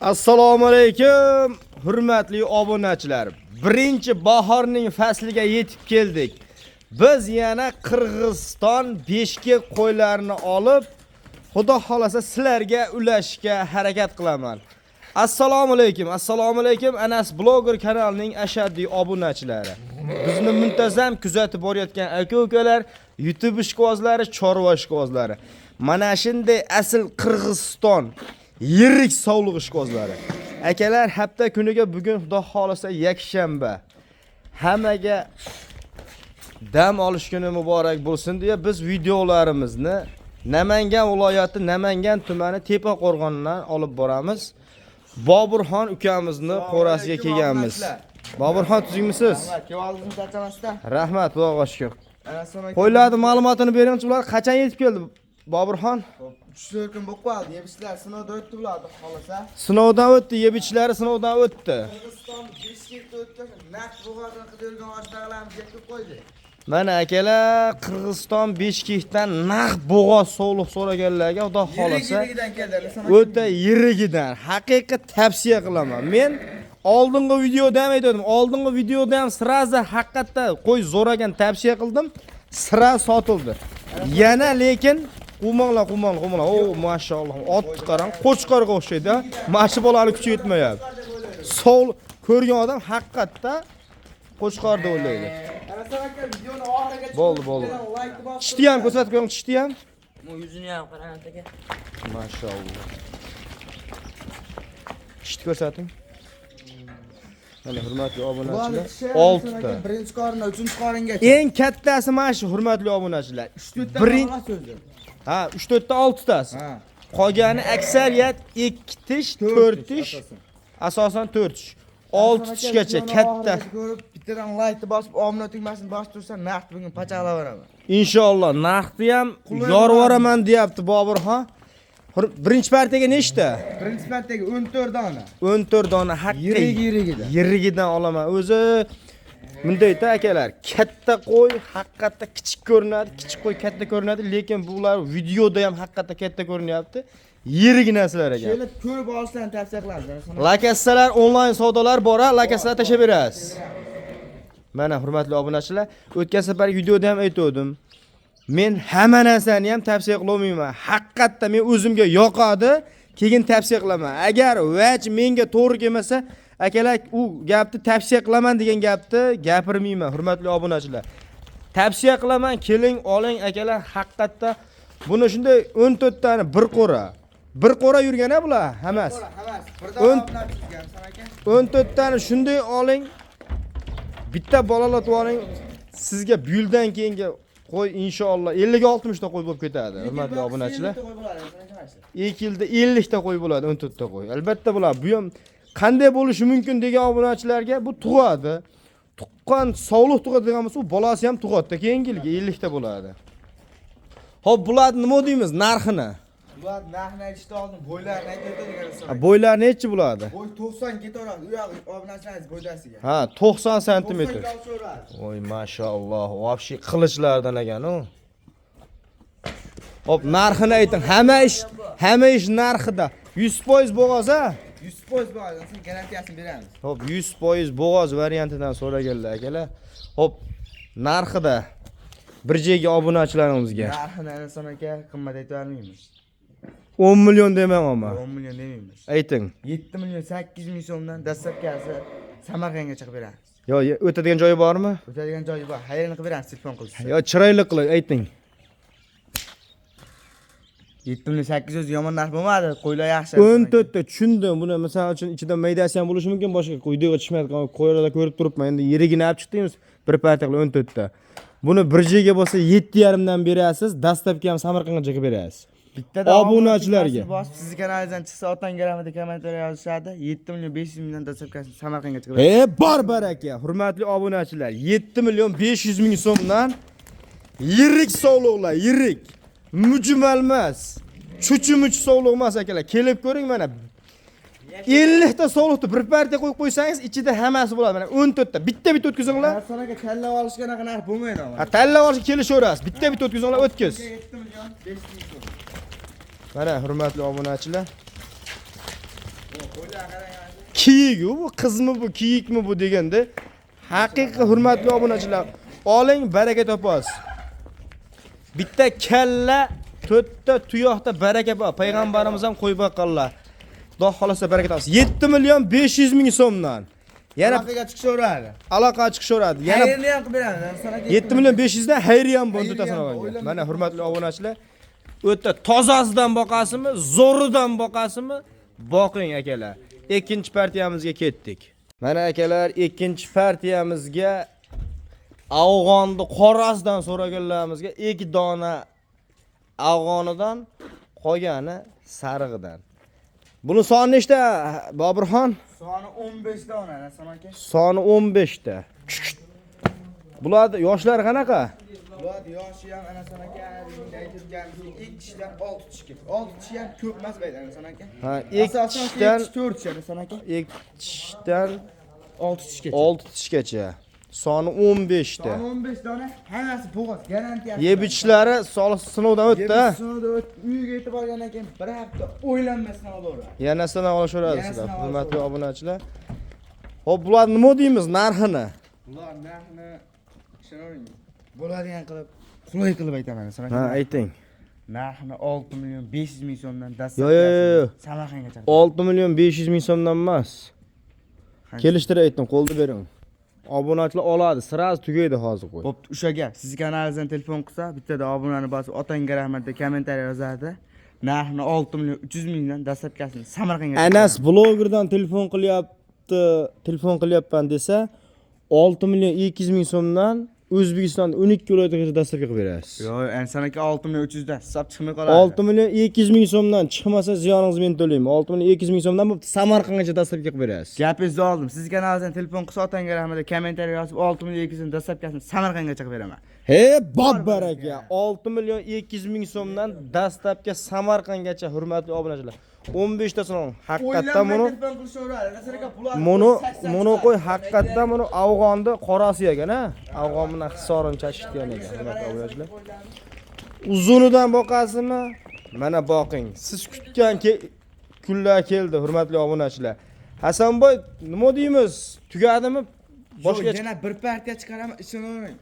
Assalomu alaykum, hurmatli obunachilar. Birinchi bahorning fasliga yetib keldik. Biz yana Qirg'iziston Beshkek qo'ylarini olib, Xudo xolasa sizlarga ulashishga harakat qilaman. Assalomu alaykum, assalomu alaykum Anas Blogger kanalining ashaddiy obunachilari. Bizni muntazam kuzatib borayotgan aka-ukalar, YouTube ishqibozlari, chorva ishqibozlari. Mana shunday asl Qirg'iziston yirik sovliq ishqibozlari. Akalar, hafta kuniga bugun Xudo xolasa yakshanba. Hammaga dam olish kuni muborak bo'lsin deya biz videolarimizni Namangan viloyati Namangan tumani Tepaqo'rg'ondan olib boramiz. Boburxon ukamizni qo'rasiga kelganmiz. Boburxon, tuzukmisiz? Rahmat, kelib charchamasdan. Rahmat, Xudoga shukur. Assalomu alaykum. Qo'ylarni ma'lumotini beringchi, ular qachon yetib keldi Boburxon? 3-4 kun bo'lib qoldi. Yebishlar sinovdan o'tdi bular, xohlasa. Sinovdan o'tdi, yeb-ichlari sinovdan o'tdi. Qirg'iziston Bishkekda o'tgan naqd bo'g'ozini qidirgan oshnalarimizga yetkazib qo'ydi. Mana akalar, Qirg'iziston Bishkekdan naq bo'g'oz sovliq so'raganlarga Xudo xolasa Yirigidan keldi. O'ta yirigidan haqiqiy tavsiya qilaman. Men oldingi videoda ham aytgandim, oldingi videoda ham сразу haqiqatda qo'y zo'r ekan tavsiya qildim, сразу sotildi. Yana lekin quvmanglar, quvmanglar, quvmanglar. O, mashalloh, otni qarang, qo'chqorga o'xshaydi. Mana shu bolani kuchi yetmayapti. Sov ko'rgan odam haqiqatda qo'chqor deb o'ylaydi. Assalomu aka, videoni oxirigacha Bo'ldi, bo'ldi. Like bosib. Tishni ham ko'rsatib qo'ying, tishni ham. Bu yuzini ham qarang aka. Mashalloh. Tishni ko'rsating. Mana, hurmatli obunachilar, oltita. Birinchi qorindan uchinchi qoringacha. Eng kattasi mana shu, hurmatli obunachilar. 3-4 ta xolos o'zi. Ha, 3 4 ta 6 tasi. Ha. Qolgani aksariyat 2 tish, 4 tish, asosan. Asosan 4 tish. 6 tishgacha katta. Ko'rib, bittadan like bosib, obuna tugmasini bosib tursa, naqd bugun pachaqlab boraman. Inshaalloh narxni ham yorib yuboraman deyapti Boburxon. Birinchi partiyaga nechta? Birinchi partiyaga 14 dona. 14 dona haqqi. Yirigi yirigidan. Yirigidan olaman. O'zi bundayda akalar, katta qo'y haqiqatda kichik ko'rinadi, kichik qo'y katta ko'rinadi, lekin bular videoda ham haqiqatda katta ko'rinyapti. Yirik narsalar ekan. Kelib ko'rib olishlarni tavsiya qilamiz. Lakassalar onlayn savdolar bor, a, lakassalar tashlab berasiz. Mana, hurmatli obunachilar, o'tgan safar videoda ham aytgandim. Men hamma narsani ham tavsiya qila olmayman. Haqiqatda men o'zimga yoqadi, keyin tavsiya qilaman. Agar vaj menga to'g'ri kelmasa, akalar, u gapni tavsiya qilaman degan gapni gapirmayman, hurmatli obunachilar. Tavsiya qilaman, keling, oling akalar, haqiqatda buni shunday 14 tani bir qo'ra. Bir qo'ra yurgan a bular hammasi. Hammasi. Bir dona obuna tuzgan, aka. 14 tani shunday oling. Bitta bolalatib oling. Sizga bu yildan keyingi qo'y inshaalloh 50 ga 60 ta qo'y bo'lib ketadi, hurmatli obunachilar. 2 yilda 50 ta qo'y bo'ladi, 14 ta qo'y. Albatta bular bu ham qanday bo'lishi mumkin degan obunachilarga bu tug'adi. Tuqqan sovliq tug'adigan bo'lsa, u bolasi ham tug'adi, keyingi yilga 50 ta bo'ladi. Xo'p, bularni nima deymiz narxini? Bular narxini aytishdan oldin bo'ylarini aytib o'tadigan. Ha, bo'ylari nechi bo'ladi? Bo'y 90 ketaveradi. U yog'i obunachilarimiz bo'ydasiga. Ha, 90 santimetr. 90 olishaveradi. Oy, mashalloh, вообще qilichlardan ekan u. Hop, narxini ayting. Hamma ish narxida. 100% bo'g'oz a? 100% bo'ladi. Sen garantiyasini beramiz. Hop, 100% bo'g'oz variantidan so'raganlar akalar. Hop, narxida bir joyga obunachilarimizga. Narxini inson aka qimmat aytib bermaymiz. 10 million demang ammo. 10 million demaymiz. Ayting. 7 million 800 ming so'mdan доставка si Samarqandga chiqib beramiz. Yo, o'tadigan joyi bormi? O'tadigan joyi bor. Xayrni qilib beramiz telefon qilsa. Yo, chiroyli qilib ayting. 7 million 800 yomon narx bo'lmadi. Qo'ylar yaxshi. 14 ta tushundim. Buni misol uchun ichida maydasi ham bo'lishi mumkin, boshqa videoga tushmayotgan qo'ylarda ko'rib turibman. Endi yirigini olib chiqdingiz, bir partiya qilib 14 ta. Buni bir joyga bo'lsa 7,5 dan berasiz, доставка ham Samarqandgacha qilib berasiz. Bittada Obunachilarga. Bosib sizni kanalingizdan chiqsa otang garamida kommentariy yozishadi. 7 million 500 mingdan доставка sini Samarqandga chiqib beramiz. E, bor baraka, hurmatli obunachilar, 7 million 500 ming so'mdan yirik sovliqlar, yirik. Mujmal emas. Chuchi-muchi sovliq emas akalar. Kelib ko'ring mana. 50 ta sovliqni bir partiya qo'yib qo'ysangiz, ichida hammasi bo'ladi. Mana 14 ta. Bitta-bitta o'tkazinglar. Hasan aka, tanlab olishga anaqa narx bo'lmaydi Ha, ama. tanlab olishga kelishaverasiz. Bitta-bitta o'tkazinglar, o'tkiz. 7 million 500 ming so'm. Mana, hurmatli obunachilar. Kiyik-ku bu, qizmi bu, kiyikmi bu deganda haqiqiy hurmatli obunachilar, oling baraka topasiz. Bitta kalla, to'rtta tuyoqda baraka bor. Payg'ambarimiz ham qo'yib boqqanlar. Xudo xolasa baraka topasiz. 7 million 500 ming so'mdan. Yana Aloqaga chiqishaveradi. Aloqa chiqishaveradi. Yana Xayrni ham qilib beramiz. Hasan aka. 7 million 500 dan xayri ham bor Xayri to'tasini ham, olgan. o'ylamay- Mana hurmatli obunachilar, o'ta tozasidan boqasizmi, zo'ridan boqasizmi? Boqing akalar. Ikkinchi partiyamizga ketdik. Mana akalar, ikkinchi partiyamizga Afg'onni qorasidan so'raganlarimizga ikki dona afg'onidan, qolgani sarig'idan. Buni soni nechta, Boburxon? Soni 15 dona Hasan aka. Soni 15 ta. Bular yoshlari qanaqa? Bular yoshi ham Hasan aka aytib ikki tishdan 6 tish ketdi. 6 tish ham ko'p emas baydi Hasan aka. Ha, ikki Asosan tishdan 4 tish Hasan aka. Ikki tishdan 6 tishgacha. 6 tishgacha. Soni 15 ta. Soni 15 dona, hammasi bo'g'oz, garantiyasi. Yeb ichishlari solih sinovdan o'tdi. Yeb sinovdan o'tdi. Uyga yetib olgandan keyin bir hafta o'ylanmasdan olaveradi. Yana sinov olishaveradi Yana sizlar, sinov hurmatli olishaveradi. obunachilar. Xo'p, bular nima deymiz narxini? Bular narxini ishonavering. Bo'ladigan qilib, qulay qilib aytaman Hasan aka. Ha, ayting. Narxini 6 million 500 ming so'mdan Yo, yo, yo, yo. Samarqandgacha. 6 million 500 ming so'mdan emas. Qancha? Kelishtirib aytdim, qo'lni bering. Obunachilar oladi, сразу tugaydi hozir qo'y. Bo'pti, o'sha gap. Sizni kanalingizdan telefon qilsa, bittada obunani bosib, otangga rahmat deb kommentariy yozadi. Narxini 6 million 300 mingdan dastlabkasini Samarqandga. Anas blogerdan telefon qilyapti, telefon qilyapman desa, 6 million 200 ming so'mdan O'zbekistonda 12 viloyatgacha dastlabki qilib berasiz. Yo'q, Hasan aka 6 million 300 dan hisob chiqmay qoladi. 6 million 200 ming so'mdan chiqmasa ziyoningizni men to'layman. 6 million 200 ming so'mdan bo'pti, Samarqandgacha dastlabki qilib berasiz. Gapingizni oldim. Sizni kanalingizdan telefon qilsa, otangga rahmat deb kommentariy yozib, 6 million 200 ming dastlabkasini Samarqandgacha qilib beraman. He, bob baraka. 6 million 200 ming so'mdan dastlabki Samarqandgacha hurmatli obunachilar. 15 ta so'm. Haqiqatdan buni telefon qilishaveradi. Hasan aka bular buni qo'y, haqiqatdan buni Afg'onni qorasi ekan, ha? Afg'on bilan Hisorini chashishgan ekan, hurmatli obunachilar. Uzunidan boqasizmi? Mana boqing. Siz kutgan kunlar keldi, hurmatli obunachilar. Hasanboy, nima deymiz? Tugadimi? Boshqa Boshqa yana bir partiya chiqaraman, ishonavering.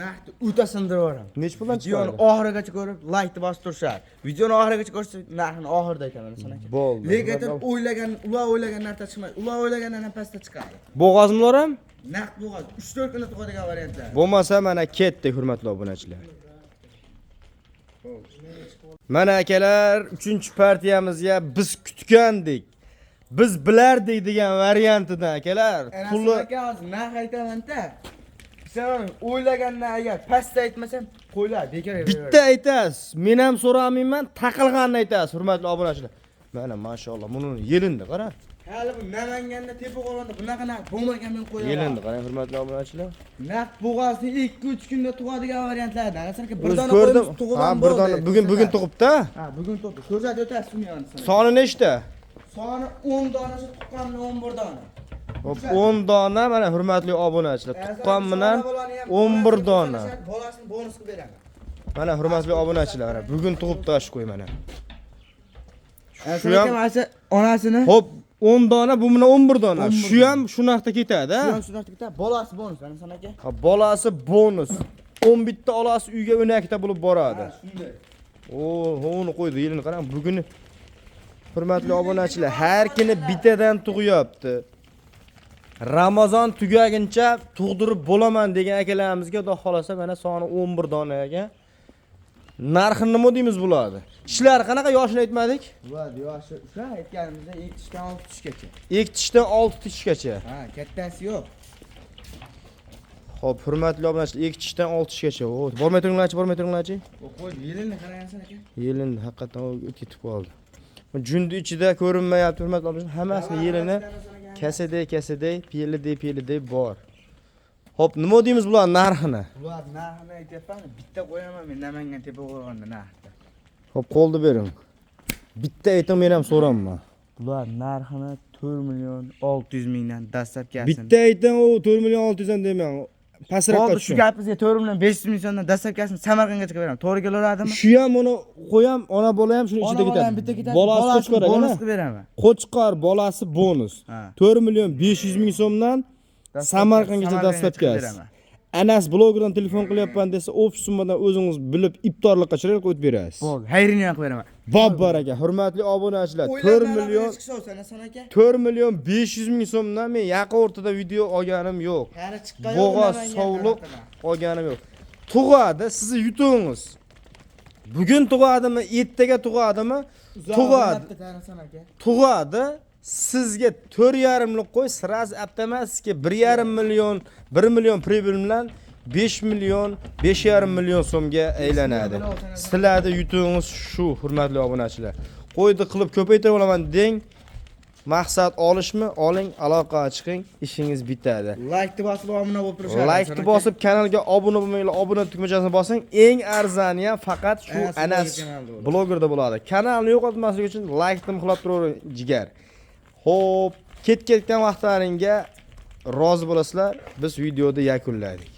Narxni o'ta sindirib yuboraman. Nechi puldan Videoni chiqadi? oxirigacha ko'rib, laykni bosib turishadi. Videoni oxirigacha ko'rsa, narxini oxirida aytaman Hasan aka. Bo'ldi. Lekin o'ylagan, ular o'ylagan narxda chiqmaydi. Ular o'ylagandan ham pastda chiqadi. Bo'g'ozmilar ham? Naqd bo'g'oz 3-4 kunda tug'adigan variantlar. Bo'lmasa mana ketdik, hurmatli obunachilar. Mana akalar, 3-partiyamizga biz kutgandik. Biz bilardik degan variantidan akalar. Puli Puli aka hozir narx aytaman-da. Ishonavering, o'ylagandan agar pastda aytmasam, qo'ylar bekor. Bitta aytasiz. Men ham so'ramayman, taqilganini aytasiz, hurmatli obunachilar. Mana mashalloh, buni yelindi, qara. Hali bu Namanganda tepa qo'rg'onda bunaqa narx bo'lmagan, men qo'yaman. Yelindi, qarang, hurmatli obunachilar. Narx bo'g'ozni 2-3 kunda tug'adigan variantlardan. Hasan aka bir O'zi dona ko'rdim. qo'yimiz tug'ib Ha, ham bir bo'ldi. dona bugun tug'ibdi. Ha, bugun tug'di. Ko'rsatib o'tasiz uni yonida. Soni nechta? Soni 10 donasi tuqqan bilan 11 dona. Hop, 10 dona mana hurmatli obunachilar. Tuqqan bilan 11 dona. Bolasini bonus qilib beraman. Mana hurmatli obunachilar, mana bugun tug'ibdi shu qo'y mana. Shu ham- ham onasini. Hop, 10 dona, bu bilan 11 dona. 11 Shu ham shu narxda ketadi, Shu ha? ham shu narxda ketadi. Bolasi bonus, Hasan aka. Ha, bolasi bonus. 11 ta olasi uyga 12 ta bo'lib boradi. Ha, shunday. O, uni qo'ydi, yelini qarang. Bugun hurmatli obunachilar, har kuni bittadan tug'yapti. Ramazon tugaguncha tug'dirib bo'laman degan akalarimizga xudo xolasa mana soni 11 dona ekan. Narxini nima deymiz bularni? Tishlari qanaqa, yoshini aytmadik? Bular yoshi o'sha aytganimizda 2 tishdan 6 tishgacha. 2 tishdan 6 tishgacha. Ha, kattasi yo'q. Xo'p, hurmatli obunachilar, 2 tishdan 6 tishgacha. O, bormay turinglarchi, bormay turinglarchi. O qo'y, yelini qarayapsan aka. Yelin haqiqatan u ketib qoldi. Jundi ichida ko'rinmayapti, hurmatli obunachilar. Hammasini yelini kasaday, kasaday, piyoliday, piyoliday bor. Xo'p, nima deymiz bular narxini? Bular narxini aytyapman, bitta qo'yaman men Namangan tepa qo'rg'onda narxda. Xo'p, qo'lni bering. Bitta ayting, men ham so'raman. Bular narxini 4 million 600 mingdan dastlabkasini. Bitta ayting, u 4 million 600 dan demang. Pastroqqa Bo'ldi, shu tushing. gapingizga 4 million 500 ming so'mdan доставка sini Samarqandgacha qilib beraman. To'g'ri kelaveradimi? Shu ham, uni qo'yam, ona bola ham shuni ichida Ona bola ham ketadi. bitta ketadi. Bolasi Bolasini qo'chqor bonus aka. qilib beraman. Qo'chqor bolasi bonus. Ha. 4 million 500 ming so'mdan Samarqandgacha Samarqandgacha доставка si. qilib beraman. Anas blogerdan telefon qilyapman desa, общий summadan o'zingiz bilib iftorlikqa chiroyli qo'yib berasiz. Bo'ldi, xayrini ham qilib beraman. Bobbar aka, hurmatli obunachilar, 4 million chiqsa Hasan aka. 4 million 500 ming so'mdan men yaqin o'rtada video olganim yo'q. Hali chiqqan. Bo'g'oz sovliq olganim yo'q. Tug'adi, sizni yutug'ingiz. Bugun tug'adimi, ertaga tug'adimi? Tug'adi. Hasan aka. Tug'adi. Sizga 4,5lik qo'y, сразу aptamaski 1,5 million, 1 million прибыль bilan 5 million, 5,5 million so'mga aylanadi. Sizlarni yutug'ingiz shu, hurmatli obunachilar. Qo'yni qilib ko'paytirib olaman deng. Maqsad olishmi? Oling, aloqaga chiqing, ishingiz bitadi. Laykni bosib obuna bo'lib turishadi. Laykni bosib kanalga obuna bo'lmanglar, obuna tugmachasini bosing. Eng arzoni ham faqat shu Anas Anas bloger kanalida bo'ladi. Blogerda bo'ladi. Kanalni yo'qotmaslik uchun laykni muhlab turavering, jigar. Xo'p, ketayotgan vaqtlaringga rozi bo'lasizlar. Biz videoda yakunladik.